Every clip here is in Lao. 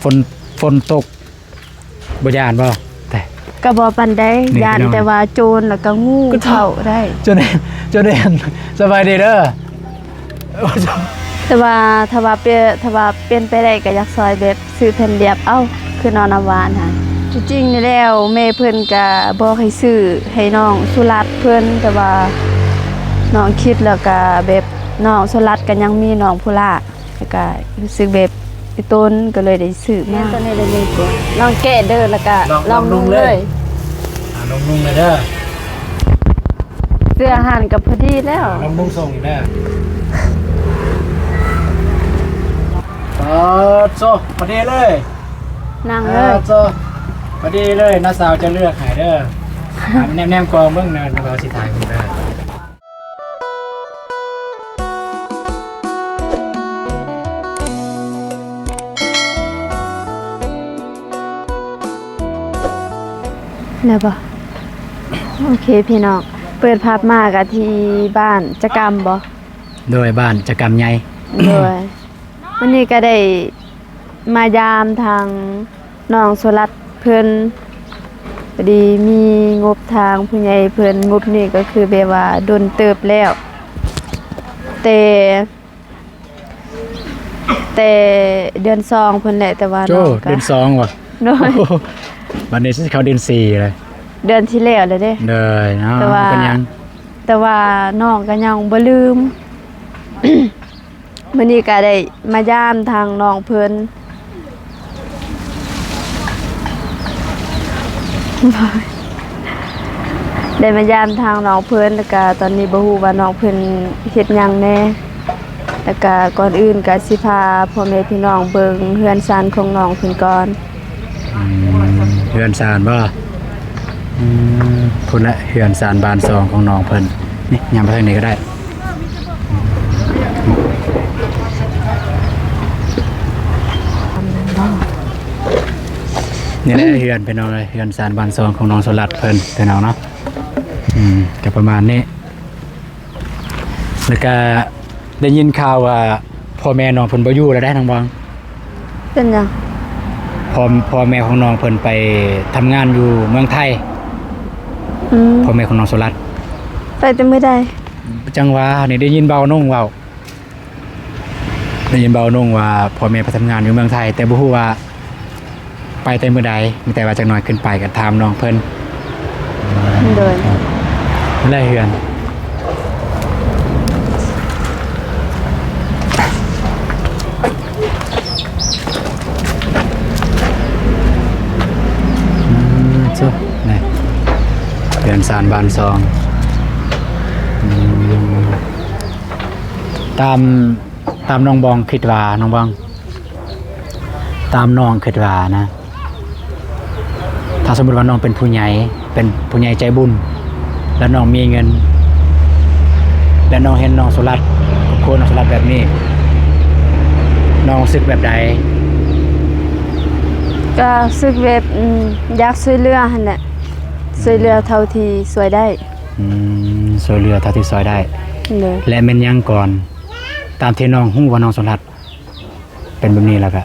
ຝົນ ຝົນຕົກບໍ່ຢ້ານບໍ່? ແຕ່ ກໍບໍ່ປານໃດ ຢ້ານແຕ່ວ່າໂຈນ ແລ້ວກໍງູເຂົ້າໄດ້. ໂຈນ ໂຈນ ສະບາຍດີເດີ. ແຕ່ວ່າ ຖ້າວ່າເປັນ ຖ້າວ່າເປັນໄປໄດ້ກໍຢາກຊ່ອຍແບບຊື້ແຜ່ນລຽບ ເອົ້າ ຄືນອນນ້ຳຫວານຫັ້ນ. ທີ່ຈິງນີ້ແລ້ວແມ່ເພິ່ນກໍບອກໃຫ້ຊື້ໃຫ້ນ້ອງສຸລັດເພິ່ນ ແຕ່ວ່ານ້ອງຄິດແລ້ວກໍແບບ ນ້ອງສຸລັດກໍຍັງມີນ້ອງພູລາ ແລ້ວກະຮູ້ສຶກແບບອີຕົນ ກໍເລີຍໄດ້ຊື້ມາ. ແມ່ນ ຕົວນີ້ໄດ້ໜຶ່ງຕົວ ລອງແກະເດີ ແລ້ວກະລອງ ລອງນຸ່ງເລີຍ. ອ່າ ລອງນຸ່ງເລີຍເດີ. ເສື້ອຫັ້ນກໍພໍດີແລ້ວ. ລອງນຸ່ງສົ່ງອີກເດີ. ເອີ ໂຊ ພໍດີເລີຍ. ນັ່ງເລີຍ. ເອີ ໂຊ ພໍດີເລີຍ. ນ້າສາວຈະເລືອກໃຫ້ເດີ. ອ່າ ແນມໆ ກ່ອນເບິ່ງນະ ນ້າສາວຊິຖ່າຍເບິ່ງເດີ. ແລ້ວບໍ່? ໂອເຄພີ່ນ້ອງ ເປີດພາບມາກະທີ່ບ້ານຈະກຳບໍ່? ໂດຍ ບ້ານຈະກຳໃຫຍ່. ໂດຍ ມື້ນີ້ກະໄດ້ມາຢາມທາງ ນ້ອງໂຊລັດເພິ່ນ ພໍດີມີງົບທາງຜູ້ໃຫຍ່ເພິ່ນ ງົບນີ້ກໍຄືແບບວ່າດົນເຕີບແລ້ວ ແຕ່ ແຕ່ເດືອນສອງພຸ້ນແຫຼະ ແຕ່ວ່າ ໂອ້ ນ້ອງກໍ ເດືອນສອງຫວາ? ໂດຍ ບັດນີ້ຊິເຂົ້າເດືອນສີ່ແລ້ວ ເດືອນທີ່ແລ້ວແລ້ວເດ້. ໂດຍ ເນາະ ແຕ່ວ່າ ເປັນຫຍັງ? ແຕ່ວ່ານ້ອງກໍຍັງບໍ່ລືມ. ມື້ນີ້ກໍໄດ້ມາຢາມທາງນ້ອງເພິ່ນ ໄດ້ມາຢາມທາງນ້ອງເພິ່ນ ແລ້ວກະຕອນນີ້ບໍ່ຮູ້ວ່ານ້ອງເພິ່ນເຮັດຫຍັງແດ່ ແລ້ວກະກ່ອນອື່ນກະຊິພາພໍ່ແມ່ພີ່ນ້ອງເບິ່ງເຮືອນຊານຂອງນ້ອງເພິ່ນກ່ອນ. ອືມ ເຮືອນຊານບໍ່? ອືມ ພຸ້ນແຫຼະ ເຮືອນຊານບ້ານຊ່ອງຂອງນ້ອງເພິ່ນ. ນີ້ ຍ່າງໄປທາງນີ້ກໍໄດ້. ນີ້ແຫຼະເຮືອນພີ່ນ້ອງເອີຍ ເຮືອນຊານບ້ານຊ່ອງຂອງນ້ອງໂຊລັດເພິ່ນພີ່ນ້ອງເນາະ. ອືມ ກໍປະມານນີ້. ແລ້ວກະໄດ້ຍິນຂ່າວວ່າພໍ່ແມ່ນ້ອງເພິ່ນບໍ່ຢູ່ແລ້ວເດ້ນ້ອງບອງ. ເປັນຫຍັງ? ພໍ່ ພໍ່ແມ່ຂອງນ້ອງເພິ່ນໄປທຳງານຢູ່ເມືອງໄທ. ອືມ ພໍ່ແມ່ຂອງນ້ອງໂຊລັດ. ໄປແຕ່ມື້ໃດ? ຈັ່ງຫວະນີ້ ໄດ້ຍິນບ່າວນົງເວົ້າ ໄດ້ຍິນບ່າວນົງວ່າພໍ່ແມ່ໄປທຳງານຢູ່ເມືອງໄທ ແຕ່ບໍ່ຮູ້ວ່າ ໄປແຕ່ມື້ໃດ ມີແຕ່ວ່າຈັກໜ້ອຍຂຶ້ນໄປກໍຖາມນ້ອງເພິ່ນ. ໂດຍ ແລະເຮືອນ ອືມ ໂຊ ນີ້ ເຮືອນຊານບ້ານຊ່ອງ. ອືມ ຕາມ ຕາມນ້ອງບອງຄິດວ່າ ນ້ອງບອງ ຕາມນ້ອງຄິດວ່ານະ ຖ້າສົມມຸດວ່ານ້ອງເປັນຜູ້ໃຫຍ່ ເປັນຜູ້ໃຫຍ່ໃຈບຸນ ແລະນ້ອງມີເງິນ ແລະນ້ອງເຫັນນ້ອງສຸລັດ ຄອບຄົວນ້ອງສຸລັດແບບນີ້ ນ້ອງຮູ້ສຶກແບບໃດ? ກໍຮູ້ສຶກແບບ ອືມ ຢາກຊ່ວຍເຫຼືອຫັ້ນແຫຼະ ອືມ ຊ່ວຍເຫຼືອເທົ່າທີ່ຊ່ວຍໄດ້. ອືມ ຊ່ວຍເຫຼືອເທົ່າທີ່ຊ່ວຍໄດ້. ໂດຍ ແລະແມ່ນຫຍັງກ່ອນ ຕາມທີ່ນ້ອງຮູ້ວ່ານ້ອງສຸລັດ ເປັນແບບນີ້ ແລ້ວກະ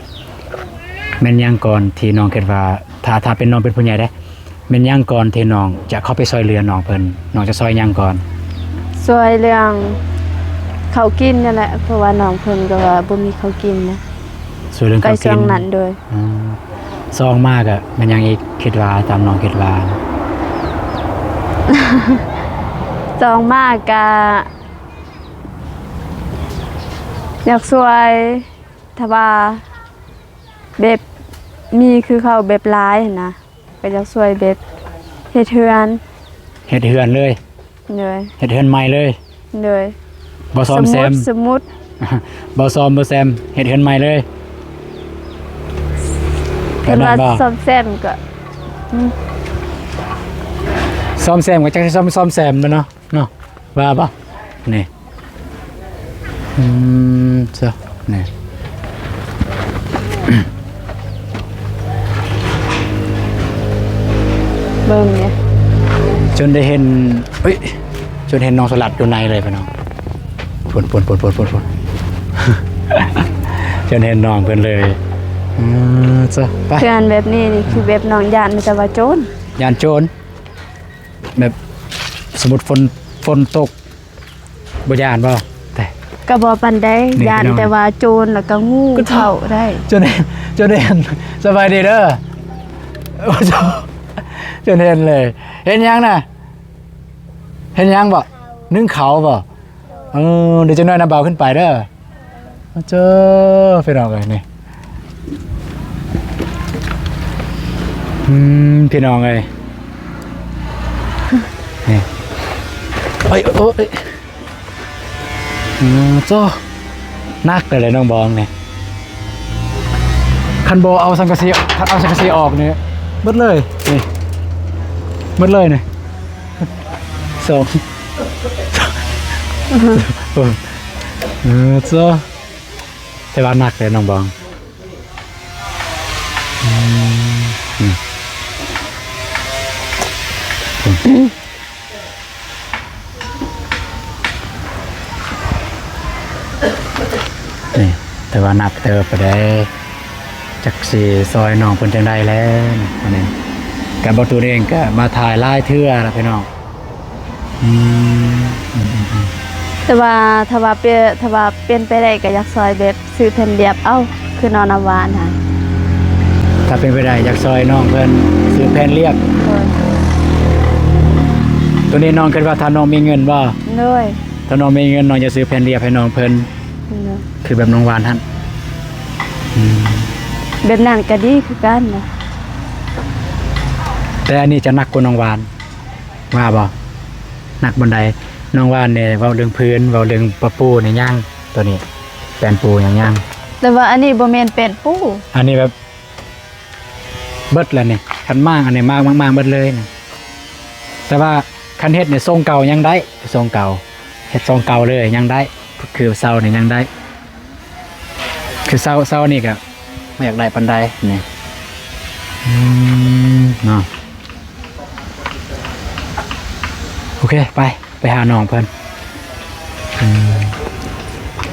ແມ່ນຫຍັງກ່ອນທີ່ນ້ອງຄິດວ່າ ຖ້າ ຖ້າເປັນນ້ອງເປັນຜູ້ໃຫຍ່ເດ້ ແມ່ນຫຍັງກ່ອນທີ່ນ້ອງຈະເຂົ້າໄປຊ່ວຍເຫຼືອນ້ອງເພິ່ນ? ນ້ອງຈະຊ່ອຍຫຍັງກ່ອນ? ຊ່ວຍເລື່ອງເຂົ້າກິນນັ້ນແຫຼະ ເພາະວ່ານ້ອງເພິ່ນກໍວ່າບໍ່ມີເຂົ້າກິນນະ. ຊ່ວຍເລື່ອງເຂົ້າກິນ ໃກ້ຊ່ວງນັ້ນ. ໂດຍ. ອືມ ສອງມາກະແມ່ນຫຍັງອີກ? ຄິດວ່າ ຕາມນ້ອງຄິດວ່າ ສອງມາກະຢາກຊ່ວຍ ຖ້າວ່າແບບມີຄືເຂົາແບບຫຼາຍຫັ້ນນະ ກໍຢາກຊ່ວຍແບບເຮັດເຮືອນ. ເຮັດເຮືອນເລີຍ? ໂດຍ. ເຮັດເຮືອນໃໝ່ເລີຍ? ໂດຍ. ບໍ່ສ້ອມແຊມ? ສົມມຸດ ບໍ່ສ້ອມບໍ່ແຊມ ເຮັດເຮືອນໃໝ່ເລີຍ? ເພິ່ນວ່າສ້ອມແຊມກໍ ອືມ ສ້ອມແຊມກໍຈັກຊິສ້ອມ ສ້ອມແຊມແຫຼະເນາະ. ເນາະ ວ່າບໍ່? ນີ້ ອືມ ຊະ ນີ້ ເບິ່ງນີ້ ຈົນໄດ້ເຫັນ ເອີຍ ຈົນເຫັນນ້ອງສະຫຼັດຢູ່ໃນເລີຍພີ່ນ້ອງ. ພຸ້ນໆໆໆໆ ຈົນເຫັນນ້ອງເພິ່ນເລີຍ. ເອີ ເຈົ້າ ໄປ. ເຮືອນແບບນີ້ນີ້ຄືແບບນ້ອງຢ້ານ ມີແຕ່ວ່າໂຈນ. ຢ້ານໂຈນ? ແບບສົມມຸດຝົນ ຝົນຕົກ ບໍ່ຢ້ານບໍ່? ແຕ່ ກໍບໍ່ປານໃດ ຢ້ານແຕ່ວ່າໂຈນ ແລ້ວກໍງູເຂົ້າໄດ້. ໂຈນເຫັນ ໂຈນເຫັນ ສະບາຍດີເດີ. ໂອ້ ໂຈນເຫັນເລີຍ. ເຫັນຫຍັງນະ? ເຫັນຫຍັງບໍ່? ໜຶ້ງເຂົ້າບໍ່? ເອີ ເດີ ຈັກໜ້ອຍນຳບ່າວຂຶ້ນໄປເດີ. ມາເຈີ ພີ່ນ້ອງເອີຍ ນີ້ ອືມ ພີ່ນ້ອງເອີຍ ນີ້ ໂອ້ຍ ໂອ້ຍ ອືມ ໂອ້ ໜັກເລີຍແຫຼະນ້ອງບອງນີ້ ຄັນບໍ່ເອົາສັງກະສີ ຄັນເອົາສັງກະສີອອກນີ້ ໝົດເລີຍ ນີ້ ໝົດເລີຍນີ້ ສອງ ເອີ ເອີ ໂອ້ ແຕ່ວ່າໜັກເດ້ນ້ອງບອງ ອືມ ອືມ ນີ້ ແຕ່ວ່າໜັກເຕີບໄປເດ້ ຈັກຊິຊ່ອຍນ້ອງເພິ່ນຈັ່ງໃດແລ້ວ ອັນນີ້ ກະບໍ່ຕູນເອງກະມາຖ່າຍຫຼາຍເທື່ອລະພີ່ນ້ອງ. ອືມ ອືມ ອືມ ອືມ ແຕ່ວ່າຖ້າວ່າເປັນ ຖ້າວ່າເປັນໄປໄດ້ກໍຢາກຊ່ອຍແບບຊື້ແຜ່ນລຽບເອົາ ຄືນ້ອງນ້ຳຫວານຫັ້ນ ຖ້າເປັນໄປໄດ້ຢາກຊ່ອຍນ້ອງເພິ່ນຊື້ແຜ່ນລຽບ. ໂດຍ ໂຕນີ້ນ້ອງຄິດວ່າຖ້ານ້ອງມີເງິນບໍ່? ໂດຍ ຖ້ານ້ອງມີເງິນ ນ້ອງຈະຊື້ແຜ່ນລຽບໃຫ້ນ້ອງເພິ່ນ. ໂດຍ ຄືແບບນ້ອງຫວານຫັ້ນ. ອືມ ແບບນັ້ນກໍດີຄືກັນນະ ແຕ່ອັນນີ້ຈະໜັກກວ່ານ້ອງຫວານ. ວ່າບໍ່ ໜັກບ່ອນໃດ? ນ້ອງວ່າແດ່ ເວົ້າເລື່ອງພື້ນ ເວົ້າເລື່ອງປະປູນີ້ຍັງ ໂຕນີ້ແປ້ນປູຍັງຍັງ ແຕ່ວ່າອັນນີ້ບໍ່ແມ່ນແປ້ນປູ ອັນນີ້ແບບເບິດແລ້ວນີ້ ຄັນມ້າງອັນນີ້ມ້າງ ມ້າງເບິດເລີຍນະ ແຕ່ວ່າຄັນເຮັດນີ້ຊົງເກົ່າຍັງໄດ້ ຊົງເກົ່າ ເຮັດຊົງເກົ່າເລີຍຍັງໄດ້ ຄືເສົານີ້ຍັງໄດ້. ຄືເສົາ ເສົານີ້ກະບໍ່ຢາກໄດ້ປານໃດນີ້ ອືມ ເນາະ ໂອເຄ ໄປ ໄປຫານ້ອງເພິ່ນ ອືມ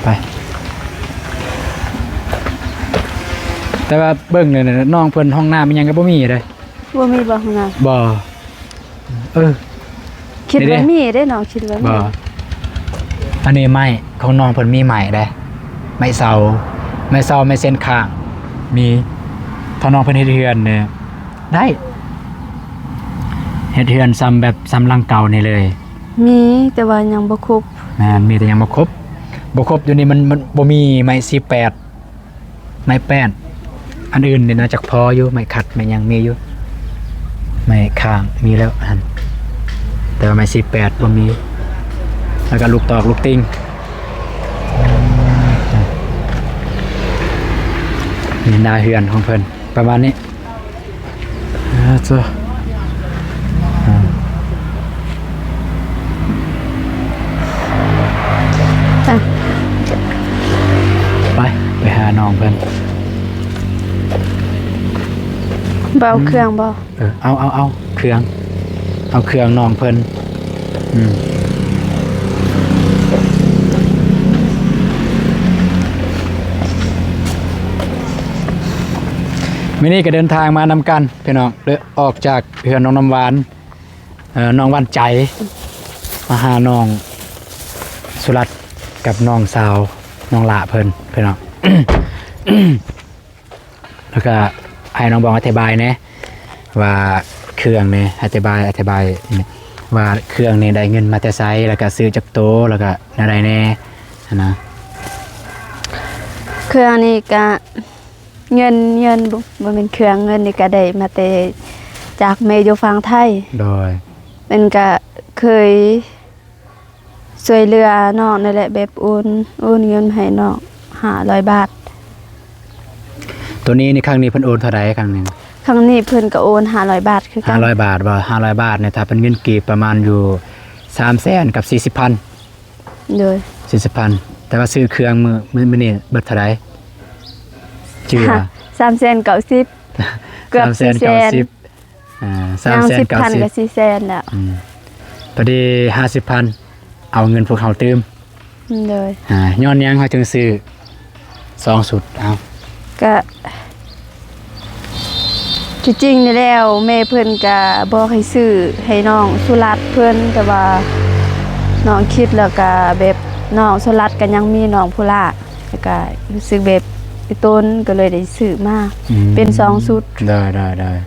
ໄປ ແຕ່ວ່າເບິ່ງແລ້ວນ້ອງເພິ່ນຫ້ອງນ້ຳອີ່ຫຍັງກໍບໍ່ມີເດ້ ບໍ່ມີບໍ່ຫ້ອງນ້ຳ ບໍ່. ເອີ ຄິດວ່າມີເດ້ນ້ອງ ຄິດວ່າມີ ບໍ່ ອັນນີ້ໄມ້ຂອງນ້ອງເພິ່ນມີໄມ້ເດ້ ໄມ້ເສົາ ໄມ້ເສົາ ໄມ້ເສັ້ນຂ້າງ ມີ ຖ້ານ້ອງເພິ່ນເຮັດເຮືອນນີ້ໄດ້ ເຮັດເຮືອນຊ່ຳແບບ ຊ່ຳຫຼັງເກົ່ານີ້ເລີຍ ມີ ແຕ່ວ່າຍັງບໍ່ຄົບ ແມ່ນ ມີແຕ່ຍັງບໍ່ຄົບ ບໍ່ຄົບ ຢູ່ນີ້ມັນ ມັນບໍ່ມີໄມ້ສີ່ແປດ ໄມ້ແປ້ນ ອັນອື່ນນີ້ໜ້າຈະພໍຢູ່ ໄມ້ຂັດ ໄມ້ຫຍັງມີຢູ່ ໄມ້ຄ້າງມີແລ້ວຫັ້ນ ແຕ່ວ່າໄມ້ສີ່ແປດບໍ່ມີ ແລ້ວກໍລູກຕອກລູກຕິ່ງ ນີ້ໜ້າເຮືອນຂອງເພິ່ນປະມານນີ້. ອາ ໂທ້ ອາ ໄປ ໄປຫານ້ອງເພິ່ນ ບໍ່ເອົາເຄື່ອງບໍ່? ເອີ ເອົາ ເອົາ ເອົາເຄື່ອງ ເອົາເຄື່ອງນ້ອງເພິ່ນ. ອືມ ມື້ນີ້ກໍເດີນທາງມານຳກັນພີ່ນ້ອງ ເດີ ອອກຈາກເຮືອນນ້ອງນ້ຳຫວານ ເອີ ນ້ອງຫວານໃຈ ມາຫານ້ອງສຸລັດກັບນ້ອງສາວ ນ້ອງຫຼ້າເພິ່ນພີ່ນ້ອງ. ແລ້ວກະໃຫ້ນ້ອງບອງອະທິບາຍແດ່ວ່າເຄື່ອງນີ້ ອະທິບາຍ ອະທິບາຍວ່າເຄື່ອງນີ້ໄດ້ເງິນມາແຕ່ໃສ ແລ້ວກະຊື້ຈັກໂຕ ແລ້ວກະແນວໃດແດ່ຫັ້ນນະ. ເຄື່ອງນີ້ກະເງິນ ເງິນ ບໍ່ ບໍ່ແມ່ນເຄື່ອງ ເງິນນີ້ກະໄດ້ມາແຕ່ຈາກແມ່ຢູ່ຝັ່ງໄທ. ໂດຍ ເພິ່ນກະເຄີຍ ຊ່ວຍເຫຼືອນ້ອງນັ້ນແຫຼະ ແບບໂອນ ໂອນເງິນໃຫ້ນ້ອງຫ້າຮ້ອຍບາດ. ໂຕນີ້ນີ້ ຄັ້ງນີ້ເພິ່ນໂອນເທົ່າໃດ? ຄັ້ງນີ້ ຄັ້ງນີ້ເພິ່ນກໍໂອນຫ້າຮ້ອຍບາດຄືກັນ. ຫ້າຮ້ອຍບາດບໍ່? ຫ້າຮ້ອຍບາດນີ້ ຖ້າເປັນເງິນກີບປະມານຢູ່ສາມແສນກັບສີ່ສິບພັນ. ໂດຍ ສີ່ສິບພັນ ແຕ່ວ່າຊື້ເຄື່ອງມື້ ມື້ ມື້ນີ້ເບິດເທົ່າໃດ? ຈື່ວ່າ ສາມແສນເກົ້າສິບ ເກືອບສີ່ແສນ. ອາ ສາມແສນເກົ້າສິບ ຍັງສິບພັນກໍສີ່ແສນແລ້ວ. ອືມ ພໍດີຫ້າສິບພັນ ເອົາເງິນພວກເຮົາຕື່ມ. ໂດຍ ອາ ຍ້ອນຫຍັງເຮົາຈຶ່ງຊື້ສອງຊຸດ? ເອົາ ກະ ທີ່ຈິງນີ້ແລ້ວ ແມ່ເພິ່ນກະບອກໃຫ້ຊື້ໃຫ້ນ້ອງສຸລັດເພິ່ນ ແຕ່ວ່ານ້ອງຄິດແລ້ວກະແບບ ນ້ອງສຸລັດກະຍັງມີນ້ອງພູລາ ແລ້ວກະຮູ້ສຶກແບບອີ່ຕົນ ກໍເລີຍໄດ້ຊື້ມາ ອືມ ເປັນສອງຊຸດ. ໄດ້ໆ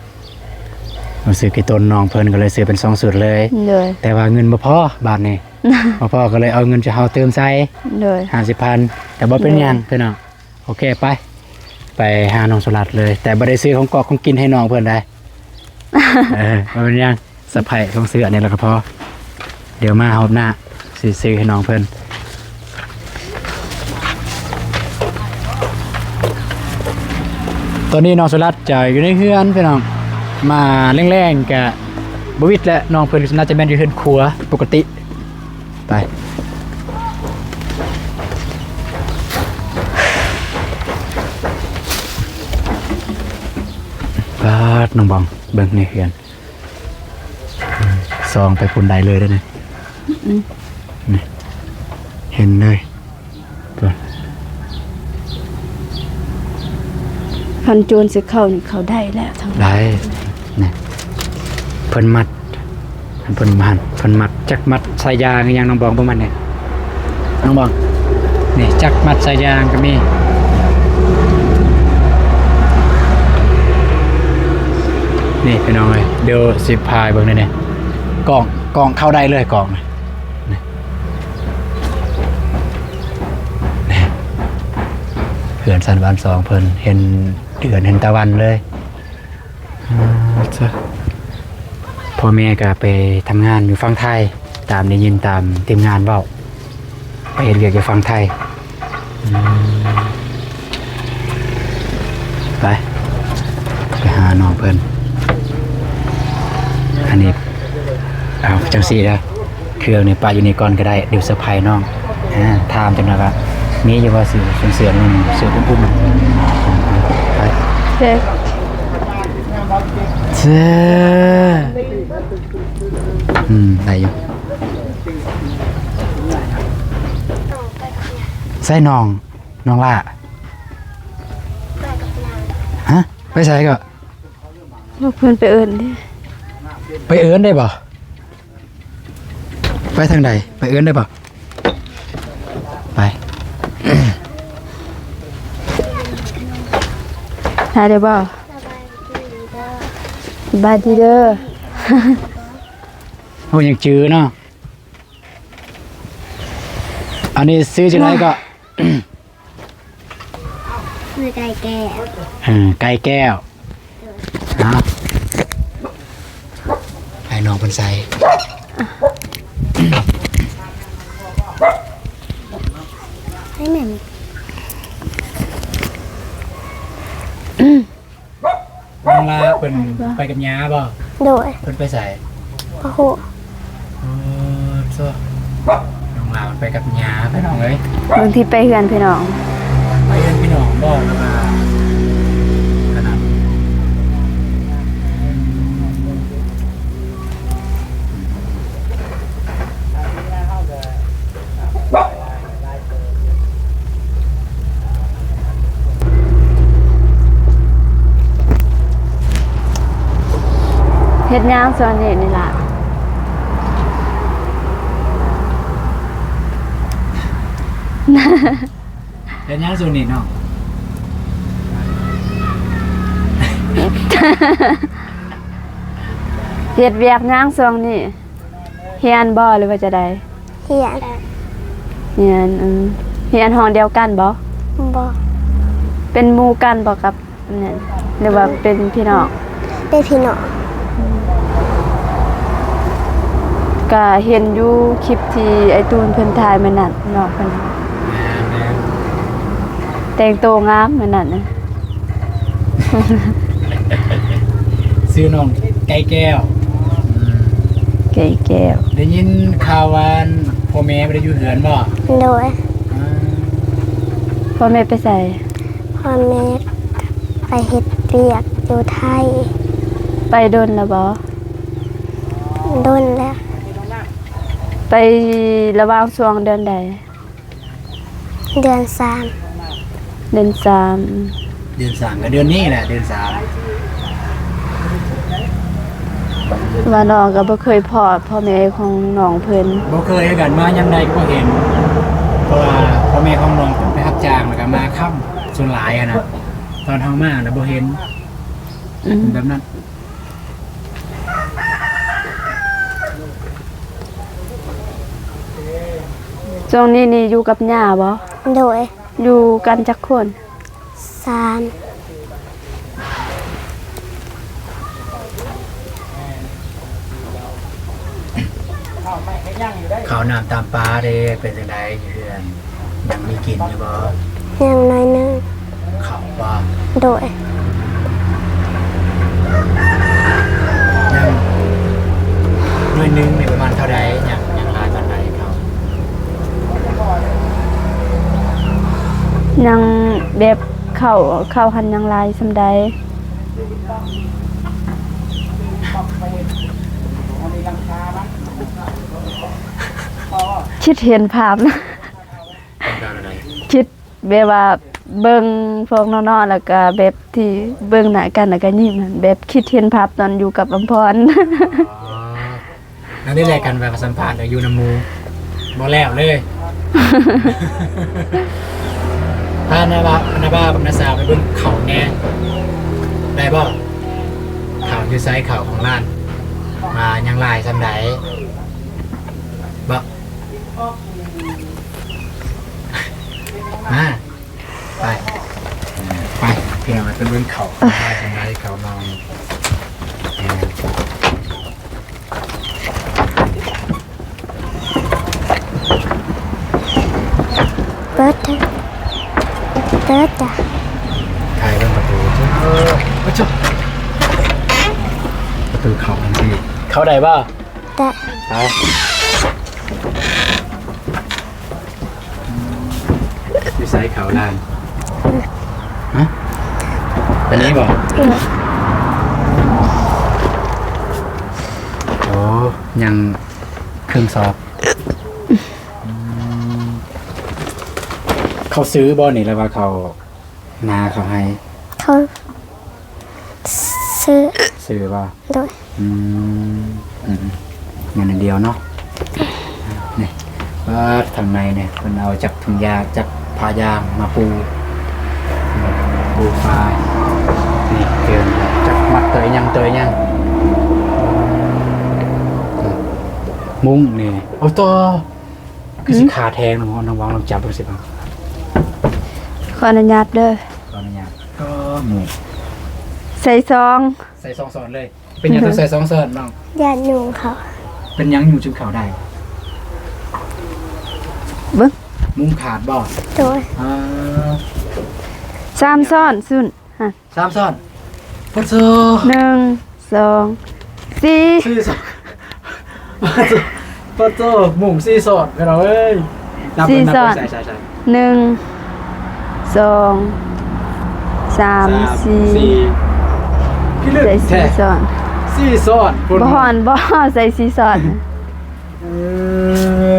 ໆ ຮູ້ສຶກອີ່ຕົນນ້ອງເພິ່ນກໍເລີຍຊື້ເປັນສອງຊຸດເລີຍ. ໂດຍ. ແຕ່ວ່າເງິນບໍ່ພໍບາດນີ້ ບໍ່ພໍກໍເລີຍເອົາເງິນຈາກເຮົາຕື່ມໃສ່. ໂດຍ. ຫ້າສິບພັນ ແຕ່ບໍ່ເປັນຫຍັງ ໂດຍ ພີ່ນ້ອງ. ໂອເຄ ໄປ ໄປຫານ້ອງສຸລັດເລີຍ ແຕ່ບໍ່ໄດ້ຊື້ຂອງກອກຂອງກິນໃຫ້ນ້ອງເພິ່ນໄດ໋. ເອີ ບໍ່ເປັນຫຍັງ ສະໄພຂອງເສື້ອນີ້ລະກໍພໍ ດຽວມາຮອບໜ້າຊິຊື້ໃຫ້ນ້ອງເພິ່ນ. ຕອນນີ້ນ້ອງສຸລັດຈະຢູ່ໃນເຮືອນພີ່ນ້ອງ ມາແລງໆ ກະບໍ່ຫວິດແຫຼະ ນ້ອງເພິ່ນໜ້າຈະແມ່ນຢູ່ເຮືອນຄົວປົກກະຕິ. ໄປ ປາດ ນ້ອງບອງ ເບິ່ງໃນເຮືອນ ສ່ອງໄປພຸ້ນໄດ້ເລີຍເດ້ນີ້. ອືມ ນີ້ ເຫັນເລີຍ ຄັນໂຈນຊິເຂົ້ານີ້ເຂົ້າໄດ້ແລ້ວ ໄດ້ ນີ້ ເພິ່ນມັດ ເພິ່ນ ເພິ່ນມັດ ຈັກມັດສາຍຢາງອີ່ຫຍັງ ນ້ອງບອງເບິ່ງມັດນີ້ ນ້ອງບອງ ນີ້ ຈັກມັດສາຍຢາງກໍມີ. ນີ້ພີ່ນ້ອງເອີຍ ດຽວຊິພາໄປເບິ່ງນີ້ ນີ້ ກ້ອງ ກ້ອງເຂົ້າໄດ້ເລີຍ ກ້ອງນີ້ ນີ້ ເຮືອນຊັ້ນບ້ານຊ່ອງເພິ່ນ ເຫັນເດືອນເຫັນຕາວັນເລີຍ. ອ່າ ຈ້ະ ພໍ່ແມ່ກໍໄປທຳງານຢູ່ຝັ່ງໄທ ຕາມໄດ້ຍິນຕາມທີມງານເວົ້າ ໄປເຮັດວຽກຢູ່ຝັ່ງໄທ. ອືມ ໄປ ໄປຫານ້ອງເພິ່ນ. ອັນນີ້ ເອົາ ຈັ່ງຊີ້ເດີ ເຄື່ອງນີ້ປະຢູ່ນີ້ກ່ອນກໍໄດ້ ດຽວເຊີໄພນ້ອງ. ອ່າ ຖາມຈັກໜ່ອຍວ່າມີຢູ່ບໍ່ ເສື້ອ ເສື້ອນຸ່ງ ເສື້ອອຸ່ນໆ. ໄປ ເຈັກ ເຈົ້າ ອືມ ໄດ້ຢູ່. ໃສນ້ອງ ນ້ອງຫຼ້າ? ຮະ? ໄປໃສກໍ? ບອກເພິ່ນໄປເອີ້ນເດ້. ໄປເອີ້ນໄດ້ບໍ່? ໄປທາງໃດ? ໄປເອີ້ນໄດ້ບໍ່? ໄປ ຫາໄດ້ບໍ່? ສະບາຍດີເດີ. ໂອ້ ຍັງຈື່ເນາະ. ອັນນີ້ຊື່ຈັ່ງໃດກໍ? ຊື່ໄກ່ແກ້ວ. ເອີ ໄກ່ແກ້ວ. ເອົາ ໃຫ້ນ້ອງເພິ່ນໃສ່ ໃຫ້ແມ່. ນ້ອງລາເພິ່ນໄປກັບຍ່າບໍ່? ໂດຍ. ເພິ່ນໄປໃສ? ບໍ່ຮູ້. ເອີ ໂທ້ ນ້ອງລາໄປກັບຍ່າພີ່ນ້ອງເອີຍ. ບາງທີໄປເຮືອນພີ່ນ້ອງ. ໄປເຮືອນພີ່ນ້ອງບໍ່? ຫຼືວ່າອັນນັ້ນ ເຮັດຫຍັງຊ່ວງນີ້ນີ້ລະ? ເຮັດຫຍັງຊ່ວງນີ້ນ້ອງ? ເຮັດວຽກຫຍັງຊ່ວງນີ້? ຮຽນບໍ່ ຫຼືວ່າຈັ່ງໃດ? ຮຽນ. ຮຽນ ອືມ ຮຽນຫ້ອງດຽວກັນບໍ່? ບໍ່. ເປັນໝູ່ກັນບໍ່ກັບອັນນັ້ນ ຫຼືວ່າເປັນພີ່ນ້ອງ? ເປັນພີ່ນ້ອງ. ກະເຫັນຢູ່ຄລິບທີ່ອ້າຍຕູນເພິ່ນຖ່າຍມື້ນັ້ນ ນ້ອງເພິ່ນ ແມ່ນໆ ແຕ່ງໂຕງາມມື້ນັ້ນນະ. ຊື່ນ້ອງໄກ່ແກ້ວ. ອືມ ໄກ່ແກ້ວ. ໄດ້ຍິນຂ່າວວ່າພໍ່ແມ່ບໍ່ໄດ້ຢູ່ເຮືອນບໍ່? ໂດຍ. ອ່າ ພໍ່ແມ່ໄປໃສ? ພໍ່ແມ່ໄປເຮັດວຽກຢູ່ໄທ. ໄປດົນແລ້ວບໍ່? ດົນແລ້ວ. ໄປລະຫວ່າງຊ່ວງເດືອນໃດ? ເດືອນສາມ. ເດືອນສາມ. ເດືອນສາມກໍເດືອນນີ້ແຫຼະ ເດືອນສາມ. ວ່ານ້ອງກໍບໍ່ເຄີຍພໍ້ພໍ່ແມ່ຂອງນ້ອງເພິ່ນ. ບໍ່ເຄີຍຄືກັນ, ມາຍາມໃດກໍບໍ່ເຫັນ ເພາະວ່າພໍ່ແມ່ຂອງນ້ອງເພິ່ນໄປຮັບຈ້າງ ແລ້ວກໍມາຄ່ຳສ່ວນຫຼາຍຫັ້ນນະ. ຕອນເຮົາມາແລ້ວບໍ່ເຫັນ. ອືມ ເປັນແບບນັ້ນ. ຊ່ວງນີ້ນີ້ຢູ່ກັບຍ່າບໍ່? ໂດຍ. ຢູ່ກັນຈັກຄົນ? ສາມ. ເຂົ້ານ້ຳຕຳປາເດ້ ເປັນຈັ່ງໃດຢູ່ເຮືອນ? ຍັງມີກິນຢູ່ບໍ່? ຍັງໜ້ອຍໜຶ່ງ. ເຂົ້າບໍ່? ໂດຍ. ຍັງໜ້ອຍໜຶ່ງນີ້ປະມານເທົ່າໃດ? ຍັງ ຍັງຫຼາຍປານໃດເຂົ້າ? ຍັງແບບເຂົ້າ ເຂົ້າຫັ້ນຍັງຫຼາຍສ່ຳໃດ? ຄິດເຫັນພາບນະ ຄິດແບບວ່າເບິ່ງພວກນ້ອງໆ ແລ້ວກະແບບທີ່ເບິ່ງໜ້າກັນ ແລ້ວກະຍິ້ມຫັ້ນ ແບບຄິດເຫັນພາບຕອນຢູ່ກັບອຳພອນ. ອໍ ແລ້ວນີ້ແຫຼະ ກັນແບບວ່າສຳພາດແລ້ວຢູ່ນຳໝູ່ບໍ່ແລ້ວເລີຍ. ພານາບ່າວ ພານາບ່າວກັບນ້າສາວໄປເບິ່ງເຂົ້າແດ່ ໄດ້ບໍ່? ເຂົ້າຢູ່ໃສ? ເຂົ້າຂອງຫຼານ ວ່າຍັງຫຼາຍສ່ຳໃດ? ບໍ່ ມາ ໄປ ໄປ ພີ່ນ້ອງ ໄປເບິ່ງເຂົ້າ ເຂົ້ານ້ອງ ເປີດເດີ ເປີດເດີ ຖ່າຍເບິ່ງປະຕູ ເອີ ປະຕູ ປະຕູເຂົ້າອັນນີ້ ເຂົ້າໄດ້ບໍ່? ໄດ້ ໄປ ຢູ່ໃສເຂົ້າລ້ານ? ຮະ? ອັນນີ້ບໍ່? ໂອ້ ຍັງເຄິ່ງສອບ. ອືມ ເຂົາຊື້ບໍ່ນີ້ ຫຼືວ່າເຂົາ ນາເຂົາໃຫ້? ເຂົາຊື້ ຊື້ບໍ່? ໂດຍ. ອືມ ອືມ ແມ່ນອັນດຽວເນາະ. ນີ້ ປາດ ທາງໃນນີ້ ເພິ່ນເອົາຈັກທຸງຢາ ຈັກຜ້າຢາງມາປູ ປູຝາ. ນີ້ ເຕີນ ຈັກມັດເຕີຍຫຍັງ ເຕີຍຫຍັງ. ອືມ ມຸ້ງນີ້ ໂອ້ ໂຕ ຄືຊິຂາດແຮງເນາະ ນ້ອງຫວັງລອງຈັບເບິ່ງຊິ. ຂໍອະນຸຍາດເດີ ຂໍອະນຸຍາດ. ກໍໝູ່ ໃສ່ສອງ ໃສ່ສອງຊ້ອນເລີຍ. ເປັນຫຍັງຕ້ອງໃສ່ສອງຊ້ອນນ້ອງ? ຢ້ານຍຸງເຂົ້າ. ເປັນຫຍັງຍຸງຈຶ່ງເຂົ້າໄດ້? ເບິ່ງ ມຸ້ງຂາດບໍ່? ໂດຍ. ອ່າ ສາມຊ້ອນ ຊຸນ ຮະ ສາມຊ້ອນ. ປະໂທ້ ໜຶ່ງ ສອງ ສີ່ ສີ່ຊ້ອນ. ປະໂທ້ ມຸ້ງສີ່ຊ້ອນ ພີ່ນ້ອງເອີຍ. ນັບ ສີ່ຊ້ອນ ນັບ ໃສ່ ໃສ່ ໃສ່ ໜຶ່ງ ສອງ ສາມ ສາມ ສີ່ ສີ່ ຄືລຶກແທ້ ໃສ່ສີ່ຊ້ອນ ສີ່ຊ້ອນ. ບໍ່ຮອດບໍ່ ໃສ່ສີ່ຊ້ອນ. ເອີ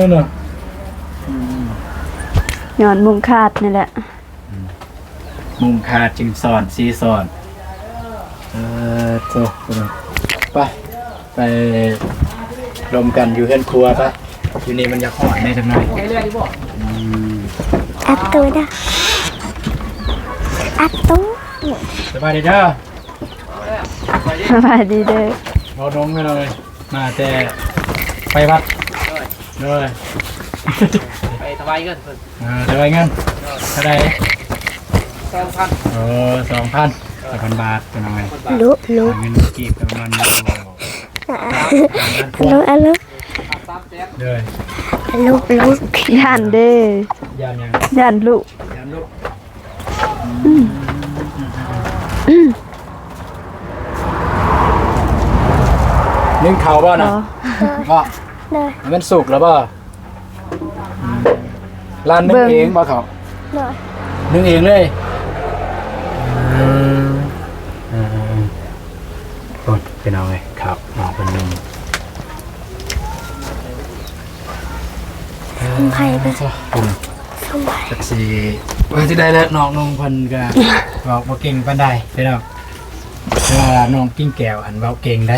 ເນາະ ອືມ ຍ້ອນມຸ້ງຂາດນີ້ແຫຼະ. ອືມ ມຸ້ງຂາດຈຶ່ງຊ້ອນ ສີ່ຊ້ອນ. ເອີ ໂທ້ ໄປ ໄປລົມກັນຢູ່ເຮືອນຄົວປະ. ຢູ່ນີ້ມັນຢາກຮ້ອນແດ່ຈັກໜ້ອຍ. ອືມ ອັດໂຕເດີ ອັດໂຕ. ສະບາຍດີເດີ ສະບາຍດີເດີ ເວົ້າດົງໄປເລີຍ. ມາແຕ່ໄປວັດ. ໂດຍ ໂດຍ ໄປຖວາຍເງິນເພິ່ນ. ເອີ ຖວາຍເງິນ. ໂດຍ ເທົ່າໃດ? ສອງພັນ. ໂອ້ ສອງພັນ ສອງພັນບາດ ພີ່ນ້ອງເອີຍ. ລຸ ລຸ ເງິນກີບປະມານ ລຸ ລຸ ລຸ ສາມແສນ. ໂດຍ ລຸ ລຸ ຢ້ານເດ້. ຢ້ານຫຍັງ? ຢ້ານລຸ ຢ້ານລຸ. ອືມ ອືມ ໜຶ້ງເຂົ້າບໍ່ນະ? ບໍ່ ບໍ່ ໂດຍ ມັນສຸກແລ້ວບໍ່? ອືມ ຫຼານໜຶ້ງເອງບໍ່ເຂົ້າ? ໂດຍ ໜຶ້ງເອງເລີຍ. ອືມ ເອີ ໂອ້ຍ ພີ່ນ້ອງເອີຍ ເຂົ້ານ້ອງເພິ່ນໜຶ້ງ. ຂອງໃຜເບິດ? ອືມ ຂອງໃຜ? ຈັກຊິວ່າຈັ່ງໃດແຫຼະ ນ້ອງໜຸ່ງເພິ່ນກະເວົ້າບໍ່ເກັ່ງປານໃດພີ່ນ້ອງ ແຕ່ວ່ານ້ອງກິ່ງແກ້ວຫັ້ນເວົ້າເກັ່ງເດ້.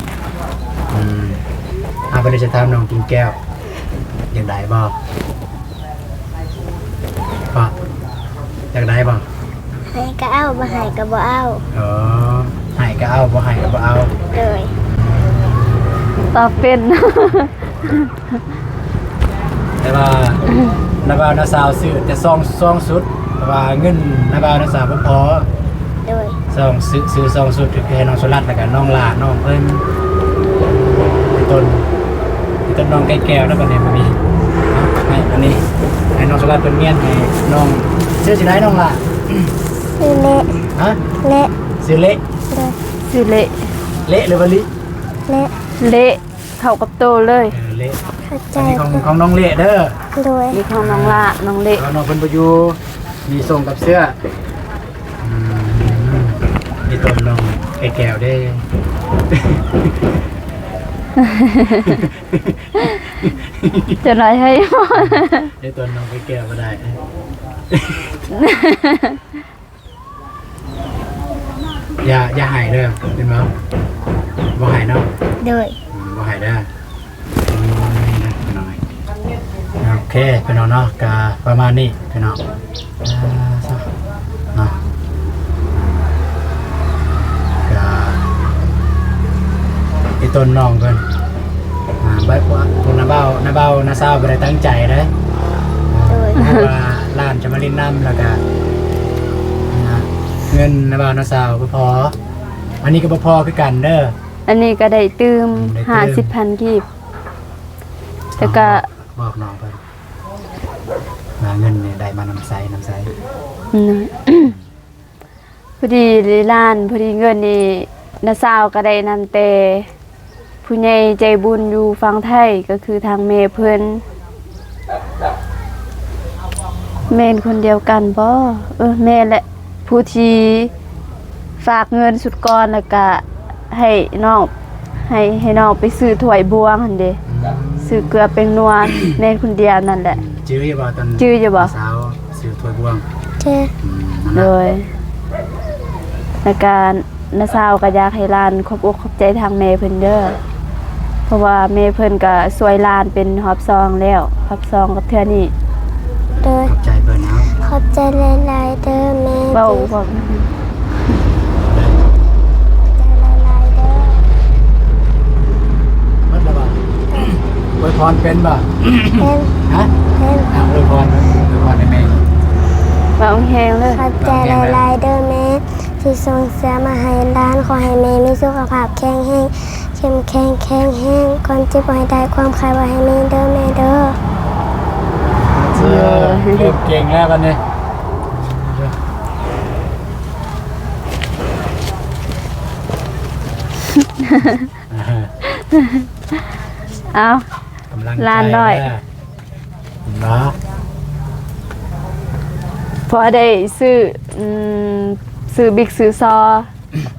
ບັດນີ້ຈະຖາມນ້ອງກິ່ງແກ້ວ ຢາກໄດ້ບໍ່? ບໍ່ ຢາກໄດ້ບໍ່? ໃຫ້ກໍເອົາ ບໍ່ໃຫ້ກໍບໍ່ເອົາ. ອໍ ໃຫ້ກໍເອົາ ບໍ່ໃຫ້ກໍບໍ່ເອົາ. ໂດຍ. ຕອບເປັນ. ແຕ່ວ່ານ້າບ່າວນ້າສາວຊື້ແຕ່ສອງ ສອງຊຸດ ເພາະວ່າເງິນນ້າບ່າວນ້າສາວບໍ່ພໍ. ໂດຍ. ສອງ ຊື້ ຊື້ສອງຊຸດ ຄືໃຫ້ນ້ອງສຸລັດ ແລ້ວກໍນ້ອງຫຼ້ານ້ອງເພິ່ນ ໄອ້ຕົນ ໄອ້ຕົນນ້ອງໄກ່ແກ້ວນະ. ບັດນີ້ ບັດນີ້ໃຫ້ ອັນນີ້ໃຫ້ນ້ອງສຸລັດເພິ່ນມ້ຽນໃຫ້ນ້ອງ. ຊື່ຊິໄດ້ນ້ອງຫຼ້າ? ຊື່ເລະ. ຮະ? ເລະ. ຊື່ເລະ. ໂດຍ. ຊື່ເລະ. ເລະ ຫຼືວ່າລິ? ເລະ. ເລະ. ເຂົ້າກັບໂຕເລີຍ. ເອີ ເລະ. ຂອບໃຈ. ອັນນີ້ຂອງ ຂອງນ້ອງເລະເດີ. ໂດຍ. ນີ້ຂອງນ້ອງຫຼ້າ ນ້ອງເລະ. ເອີ ນ້ອງເພິ່ນບໍ່ຢູ່ ມີສົ່ງກັບເສື້ອ. ອືມ ມີຕົ້ນນ້ອງໄກ່ແກ້ວເດ້. ຈະໄດ້ໃຫ້ ມີຕົ້ນນ້ອງໄກ່ແກ້ວບໍ່ໄດ້. ຢ່າ ຢ່າໃຫ້ເດີ ເຫັນບໍ່? ບໍ່ໃຫ້ເນາະ. ໂດຍ. ອືມ ບໍ່ໃຫ້ເດີ. ອືມ ພີ່ນ້ອງເອີຍ ໂອເຄ ພີ່ນ້ອງເນາະ ກະປະມານນີ້ພີ່ນ້ອງ. ອ່າ ເນາະ ກະອີ່ຕົນນ້ອງເພິ່ນ ອ່າ ບໍ່ ພວກນ້າບ່າວ ນ້າບ່າວນ້າສາວບໍ່ໄດ້ຕັ້ງໃຈເດ້. ໂດຍ. ເພາະວ່າຫຼານຈະມາຫຼິ້ນນຳ ແລ້ວກະ ອ່າ ເງິນນ້າບ່າວນ້າສາວບໍ່ພໍ. ອັນນີ້ກໍບໍ່ພໍຄືກັນເດີ. ອັນນີ້ກໍໄດ້ຕື່ມ ອືມ ໄດ້ຕື່ມ ຫ້າສິບພັນກີບ. ແລ້ວກໍບອກນ້ອງເພິ່ນວ່າເງິນນີ້ໄດ້ມານຳໃສ ນຳໃສ. ອືມ ພໍດີຫຼານ ພໍດີເງິນນີ້ ນ້າສາວກໍໄດ້ນຳແຕ່ ຜູ້ໃຫຍ່ໃຈບຸນຢູ່ຝັ່ງໄທ ກໍຄືທາງແມ່ເພິ່ນ. ແມ່ນຄົນດຽວກັນບໍ່? ເອີ ແມ່ນແຫຼະ ຜູ້ທີ່ຝາກເງິນຊຸດກ່ອນ ແລ້ວກະໃຫ້ນ້ອງ ໃຫ້ ໃຫ້ນ້ອງໄປຊື້ຖ້ວຍບວງຫັ້ນເດ. ອືມ. ຊື້ເກືອແປ້ງນົວ ແມ່ນຄົນດຽວນັ້ນແຫຼະ. ຈື່ຢູ່ບໍ່? ຕອນ ຈື່ຢູ່ບໍ່? ສາວ ຊື້ຖ້ວຍບວງ. ເຈົ້າ. ອືມ ໂດຍ. ແລ້ວກະນ້າສາວກໍຢາກໃຫ້ຫຼານຂອບອົກຂອບໃຈທາງແມ່ເພິ່ນເດີ ເພາະວ່າແມ່ເພິ່ນກໍຊ່ວຍຫຼານເປັນຮອບສອງແລ້ວ ຮອບສອງກັບເທື່ອນີ້. ໂດຍ. ຂອບໃຈເພິ່ນເນາະ. ຂອບໃຈຫຼາຍໆເດີແມ່. ເວົ້າ ເວົ້າ ຂອບໃຈຫຼາຍໆເດີ. ໝົດແລ້ວບໍ່? ອວຍພອນເປັນບໍ່? ເປັນ. ຮະ? ເປັນ. ອາ ອວຍພອນ ອວຍພອນໃຫ້ແມ່. ເວົ້າແຮງເລີຍ. ຂອບໃຈຫຼາຍໆເດີແມ່ ທີ່ສົ່ງເສຍມາໃຫ້ຫຼານ. ຂໍໃຫ້ແມ່ມີສຸຂະພາບແຂງແຮງ ເຂັ້ມແຂງແຂງແຮງ ຄວາມເຈັບບໍ່ໃຫ້ໄດ້ ຄວາມໄຂ້ບໍ່ໃຫ້ມີເດີແມ່ເດີ. ເອີ ເລີ່ມເກັ່ງແລ້ວບັດນີ້. ເອົາ ກຳລັງໃຈ ຫຼານນ້ອຍ ເນາະ ພໍໄດ້ຊື້ ອືມ ຊື້ບິກຊື້ຊໍ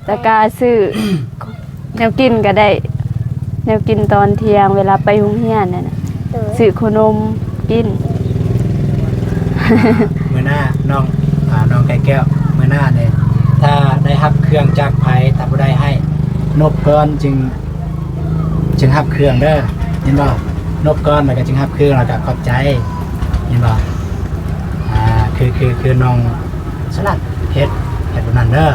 ແລ້ວກະຊື້ແນວກິນກະໄດ້ ແນວກິນຕອນທ່ຽງເວລາໄປໂຮງຮຽນຫັ້ນນະ. ໂດຍ. ຊື້ເຂົ້າໜົມກິນ. ມື້ໜ້ານ້ອງ ອ່າ ນ້ອງໄກ່ແກ້ວ ມື້ໜ້ານີ້ ຖ້າໄດ້ຮັບເຄື່ອງຈາກໃຜ ຖ້າຜູ້ໃດໃຫ້ນົບກ່ອນຈຶ່ງ ຈຶ່ງຮັບເຄື່ອງເດີ ເຫັນບໍ່? ນົບກ່ອນ ແລ້ວກໍຈຶ່ງຮັບເຄື່ອງ ແລ້ວກໍຂອບໃຈ ເຫັນບໍ່? ອ່າ ຄື ຄື ຄືນ້ອງສະຫຼັດເຮັດ ເຮັດແບບນັ້ນເດີ.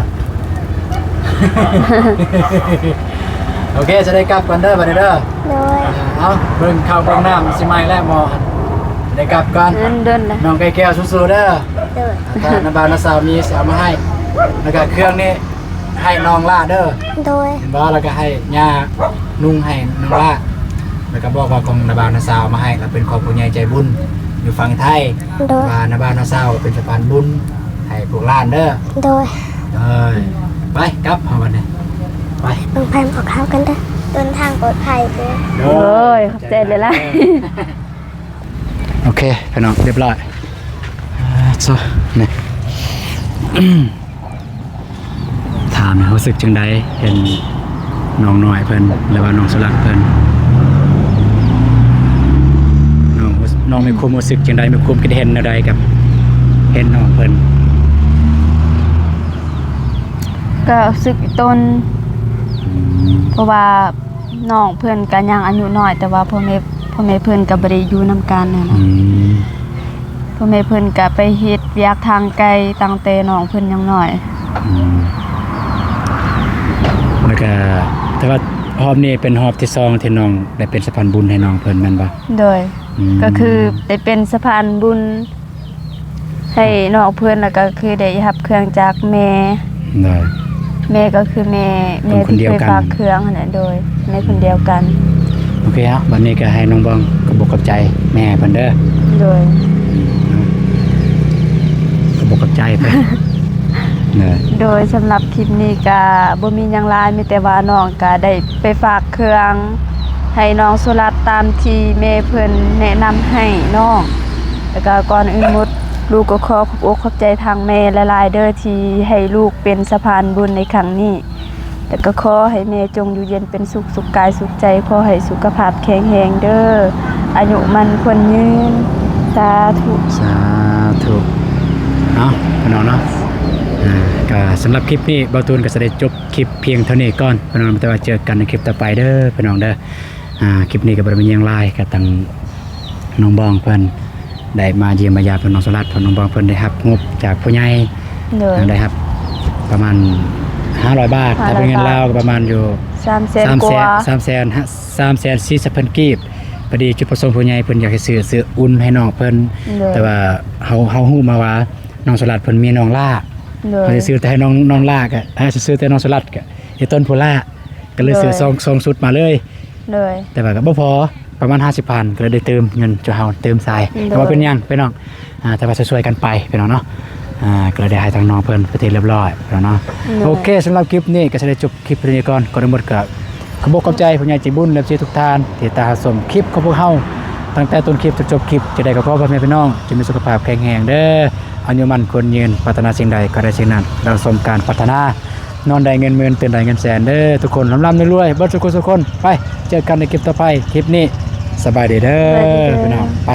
ໂອເຄ ຈະໄດ້ກັບກ່ອນເດີ ບັດນີ້ເດີ. ໂດຍ. ອ່າ ເອົາ ເບິ່ງເຂົ້າເບິ່ງນ້ຳຊິໄໝ້ແລ້ວໝໍ່ ຈະໄດ້ກັບກ່ອນ. ເດີນ ເດີນເດີ. ນ້ອງໄກ່ແກ້ວສູ້ໆເດີ. ໂດຍ. ຖ້ານ້າບ່າວນ້າສາວມີຊິເອົາມາໃຫ້ ແລ້ວກໍເຄື່ອງນີ້ ໃຫ້ນ້ອງຫຼ້າເດີ. ໂດຍ. ເຫັນບໍ່? ແລ້ວກໍໃຫ້ຍ່ານຸ່ງໃຫ້ນ້ອງຫຼ້າ ແລ້ວກໍບອກວ່າຂອງນ້າບ່າວນ້າສາວເອົາມາໃຫ້ ແລ້ວເປັນຂອງຜູ້ໃຫຍ່ໃຈບຸນຢູ່ຝັ່ງໄທ. ໂດຍ. ວ່ານ້າບ່າວນ້າສາວເປັນສະພານບຸນໃຫ້ພວກຫຼານເດີ. ໂດຍ. ເອີຍ ໄປກັບເຮົາບັດນີ້ ໄປ ເບິ່ງໄປອອກຂ່າວກັນເດີ. ເດີນທາງປອດໄພເດີ. ໂດຍ. ໂດຍ ຂອບໃຈຫຼາຍໆ. ໂອເຄ ພີ່ນ້ອງ ຮຽບຮ້ອຍ. ອ່າ ໂຊ ນີ້ ຖາມແມ່ຮູ້ສຶກຈັ່ງໃດ ເຫັນນ້ອງນ້ອຍເພິ່ນ ຫຼືວ່ານ້ອງສຸລັດເພິ່ນ ນ້ອງ ນ້ອງມີຄວາມຮູ້ສຶກຈັ່ງໃດ ມີຄວາມຄິດເຫັນແນວໃດກັບເຫັນນ້ອງເພິ່ນ? ກໍຮູ້ສຶກອີ່ຕົນ ອືມ ເພາະວ່າ ນ້ອງເພິ່ນກໍຍັງອາຍຸນ້ອຍ ແຕ່ວ່າພໍ່ແມ່ ພໍ່ແມ່ເພິ່ນກໍບໍ່ໄດ້ຢູ່ນຳກັນຫັ້ນນະ. ອືມ ພໍ່ແມ່ເພິ່ນກໍໄປເຮັດວຽກທາງໄກຕັ້ງແຕ່ນ້ອງເພິ່ນຍັງນ້ອຍ. ອືມ ແລ້ວກໍ ແຕ່ວ່າຮອບນີ້ເປັນຮອບທີສອງທີ່ນ້ອງໄດ້ເປັນສະພານບຸນໃຫ້ນ້ອງເພິ່ນແມ່ນບໍ່? ໂດຍ ອືມ ກໍຄືໄດ້ເປັນສະພານບຸນ ໃຫ້ນ້ອງເພິ່ນ ແລ້ວກໍຄືໄດ້ຮັບເຄື່ອງຈາກແມ່. ໂດຍ ແມ່ກໍຄືແມ່ ແມ່ທີ່ເຄີຍຝາກເຄື່ອງຫັ້ນແຫຼະ. ໂດຍ ແມ່ຄົນດຽວກັນ. ໂອເຄເນາະ ບັດນີ້ກໍໃຫ້ນ້ອງບອງຂອບອົກຂອບໃຈແມ່ເພິ່ນເດີ. ໂດຍ ອືມ ຂອບອົກຂອບໃຈເພິ່ນ. ໂດຍ ໂດຍ ສຳລັບຄລິບນີ້ກໍບໍ່ມີຫຍັງຫຼາຍ ມີແຕ່ວ່ານ້ອງກໍໄດ້ໄປຝາກເຄື່ອງໃຫ້ນ້ອງສຸລັດ ຕາມທີ່ແມ່ເພິ່ນແນະນຳໃຫ້ນ້ອງ. ແລ້ວກໍກ່ອນອື່ນໝົດ ລູກກໍຂໍຂອບອົກຂອບໃຈທາງແມ່ຫຼາຍໆເດີ ທີ່ໃຫ້ລູກເປັນສະພານບຸນໃນຄັ້ງນີ້. ແລ້ວກໍຂໍໃຫ້ແມ່ຈົ່ງຢູ່ເຢັນເປັນສຸກ ສຸກກາຍສຸກໃຈ, ຂໍໃຫ້ສຸຂະພາບແຂງແຮງເດີ, ອາຍຸໝັ້ນຂວັນຍືນ. ສາທຸ ສາທຸ. ເອົາ ພີ່ນ້ອງເນາະ ອ່າ ກໍສຳລັບຄລິບນີ້ ບ່າວຕູນກໍຈະໄດ້ຈົບຄລິບພຽງເທົ່ານີ້ກ່ອນ ພີ່ນ້ອງ, ແຕ່ວ່າເຈີກັນໃນຄລິບຕໍ່ໄປເດີ ພີ່ນ້ອງເດີ. ອ່າ ຄລິບນີ້ກໍບໍ່ໄດ້ມີຫຍັງຫຼາຍ ກໍທາງນ້ອງບອງເພິ່ນໄດ້ມາຢ້ຽມມາຢາມເພິ່ນ ນ້ອງສະຫຼັດ ເພິ່ນ ນ້ອງບອງເພິ່ນໄດ້ຮັບງົບຈາກຜູ້ໃຫຍ່. ໂດຍ ໄດ້ຮັບປະມານຫ້າຮ້ອຍບາດ ຖ້າເປັນເງິນລາວກໍປະມານຢູ່ສາມແສນ ສາມແສນກວ່າ ສາມແສນ ສາມແສນສີ່ສິບພັນກີບ. ພໍດີຈຸດປະສົງຜູ້ໃຫຍ່ເພິ່ນຢາກໃຫ້ຊື້ເສື້ອອຸ່ນໃຫ້ນ້ອງເພິ່ນ. ໂດຍ ແຕ່ວ່າເຮົາ ເຮົາຮູ້ມາວ່ານ້ອງສະຫຼັດເພິ່ນມີນ້ອງຫຼ້າ. ໂດຍ ເຮົາຊິຊື້ແຕ່ໃຫ້ນ້ອງ ນ້ອງຫຼ້າ ກໍໃຫ້ຊື້ແຕ່ນ້ອງສະຫຼັດ ກໍອີ່ຕົນຜູ້ຫຼ້າ ກໍເລີຍຊື້ ໂດຍ ສອງ ສອງຊຸດມາເລີຍ. ໂດຍ ແຕ່ວ່າກໍບໍ່ພໍ ປະມານຫ້າສິບພັນ ກໍເລີຍໄດ້ຕື່ມເງິນຈຸເຮົາຕື່ມໃສ່ ໂດຍ ແຕ່ວ່າເປັນຫຍັງພີ່ນ້ອງ ອ່າ ແຕ່ວ່າຊ່ວຍໆກັນໄປພີ່ນ້ອງເນາະ. ອ່າ ກໍເລີຍໄດ້ໃຫ້ທາງນ້ອງເພິ່ນໄປທີ່ຮຽບຮ້ອຍພີ່ນ້ອງເນາະ. ໂດຍ ໂອເຄ ສຳລັບຄລິບນີ້ກໍຈະໄດ້ຈົບຄລິບເທົ່ານີ້ກ່ອນ. ກ່ອນອື່ນໝົດກໍຂອບອົກຂອບໃຈຜູ້ໃຫຍ່ໃຈບຸນ ເອັຟຊີ ທຸກທ່ານທີ່ຕິດຕາມຮັບຊົມຄລິບຂອງພວກເຮົາຕັ້ງແຕ່ຕົ້ນຄລິບຈົນຈົບຄລິບ. ຈັ່ງໃດກໍຂໍໃຫ້ພໍ່ແມ່ພີ່ນ້ອງຈົ່ງມີສຸຂະພາບແຂງແຮງເດີ, ອາຍຸໝັ້ນຂວັນຍືນ, ປາດຖະໜາສິ່ງໃດກໍໄດ້ສິ່ງນັ້ນ, ດັ່ງສົມການປາດຖະໜາ. ນອນໄດ້ເງິນໝື່ນ ຕື່ນໄດ້ເງິນແສນເດີ ທຸກຄົນ ລ່ຳໆລວຍໆເບິດທຸກຄົນທຸກຄົນ. ໄປ ເຈີກັນໃນຄລິບຕໍ່ໄປ. ຄລິບນີ້ສະບາຍດີເດີ ສະບາຍດີເດີ ພີ່ນ້ອງ ໄປ.